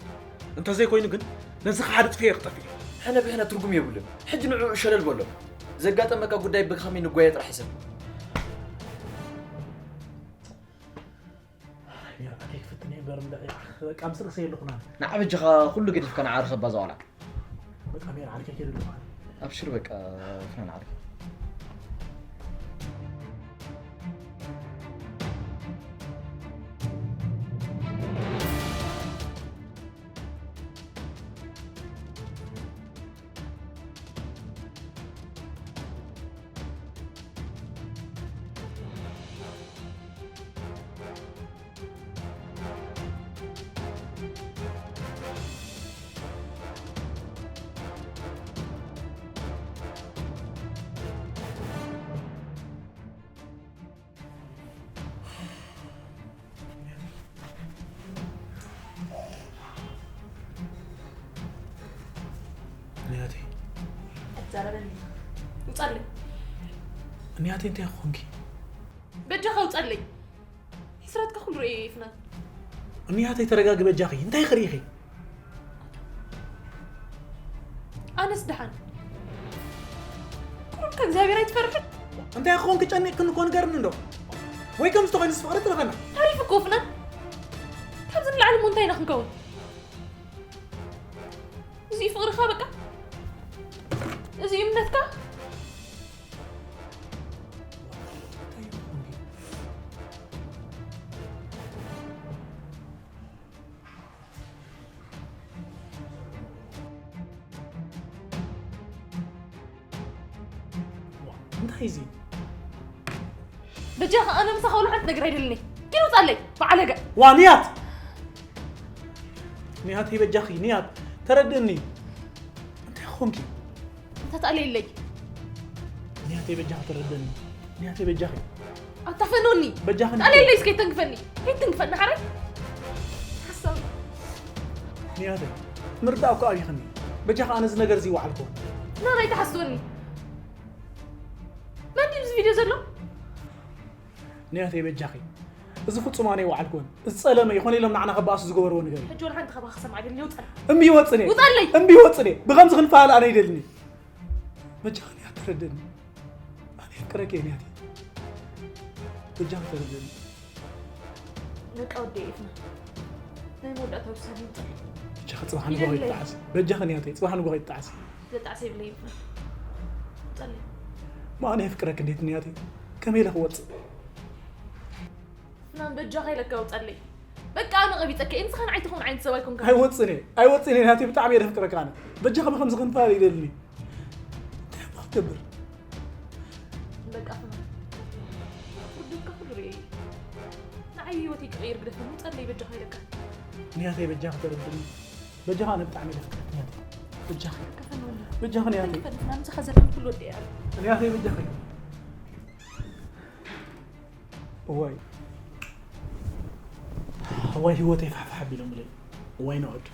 እንተዘይኮይኑ ግን፣ ነዚ ኸሓዲ ጥፍኤ ክጠፍእ እዩ። ሕነ ብሕነ ትርጉም የብሉን። ሕጂ ንዕኡ ሸለል በሎ። ዘጋጠመካ ጉዳይ ብኸመይ ንጓየ ጥራሕ ሕሰብ። ሜራ፣ ኣከይ ክፍትን እየ እምበር እንዳ-፣ በቃ ምስ ርእሰይ ኣለኹ ናን። ንዓ በጃኻ ኩሉ ገዲፍካ ንዓ ርኸባ እዛ ቆልዓ። በቃ ሜራ፣ ዓርከይ ከይደ ኣለኹ ኣነ። ኣብሽር በቃ ፍናን ዓርከይ። ዛረበኒ። ውጻለይ። ንያተይ እንታይ ክኾንኪ? በጃኻ ውጻለይ። ሕስረትካ ኩሉ ርእየ ይፍናን። ንያተይ ተረጋጊ በጃኺ። እንታይ ክርኢኺ? ኣነስ ደሓን። ኩሉም ከእግዚኣብሔር ኣይትፈርሕን? እንታይ ክኾንኪ ጨኒቕክኒ እኮ ንገርኒ እንዶ። ወይ ከም ዝተኾይኑ ፍቕሪ ትረፈና። ተሪፉ እኮ ፍናን። ካብዚ ንላዕሊ እሞ እንታይ ኢና ክንከውን? እዚ ፍቕርኻ በቃ? እዚ እምነትካ? እንታይ እዚ? በጃኻ ኣነ ምሳኻ ወላ ሓንቲ ነገር ኣይደልኒ። ኪድ ውጻለይ በዓለገ። ዋ ንያት! ንያተይ በጃኺ ንያት ተረድእኒ። እንታይ ኾንኪ? እንተ ተኣለየለይ። ንያተይ በጃኺ ተረድእኒ። ንያተይ በጃኺ ኣታፈኖኒ። በጃኺ ተኣለየለይ እስከ ይተንክፈኒ። ይተንክፈኒ ሓራይ። ሓሳብ ንያተይ ምርዳእ እኮ ኣብይኽኒ። በጃኺ ኣነ እዚ ነገር እዚ ይወዓልኩ። ናናይ ተሓስወኒ። መን ድዩ ኣብዚ ቪድዮ ዘሎ? ንያተይ በጃኺ እዚ ፍጹም ኣነ ይወዓልኩን። እዚ ጸለመ ይኾነ ኢሎም ንዓና ከባእሱ ዝገበርዎ ነገር እዩ። ሕጂ ወላ ሓንቲ ካባኻ ክሰምዓ ደልኒ ውጻለይ። እምቢ ወጽኔ ውጻለይ። እምቢ ወጽኔ ብኸምዚ ክንፋል ኣነ ይደልኒ። በጃኺ ንያት ተረድእኒ። ኣነ የፍቅረኪ እየ ንያተይ። በጃኺ ተረድእኒ። በቃ ወደ ኤፍና ናይ መወዳእታ ውሳኔ ውጻለይ። በጃኺ ጽባሕ ንግሆ ይጣዓስ። በጃኺ ንያተይ ጽባሕ ንግሆ ይጣዓስ። ዘጣዕሰ ይብለይ ይፍና። ውጻለይ። ማ ኣነ የፍቅረኪ እንዴት ንያተይ ከመይ ኢለ ክወጽእ? ፍናን በጃኻ ኢለካ ውጻለይ። በቃ ኣነ ቀቢጸካ እየ። ንስኻ ንዓይ ትኸውን ዓይነት ሰብ ኣይኮንካ። ኣይወጽን እየ ኣይወጽን እየ ናተይ ብጣዕሚ እየ ደፍቅረካ ኣነ። በጃኻ ብኸምዚ ክንፋል ይደልኒ። እንታይ እሞ ክትገብር? በቃ ፍናን ውርደትካ ኩሉ ርእየ እየ። ንዓይ ህይወተይ ክቕይር ግደፈኒ ውጻለይ በጃኻ ኢለካ። ንያተይ በጃኻ ተረድኒ። በጃኻ ኣነ ብጣዕሚ እየ ደፍቅረካ ንያተይ። በጃኻ ከፈንወኒ በጃኻ ንያተይ ከፈንወኒ ፍናን ምሳኻ ዘለኒ ኩሉ ወዲአ እየ። ንያተይ በጃኻ እዋይ እዋይ ህይወተይ ፋሕፋሕ ኣቢሎምለይ። እዋይ ነዑድ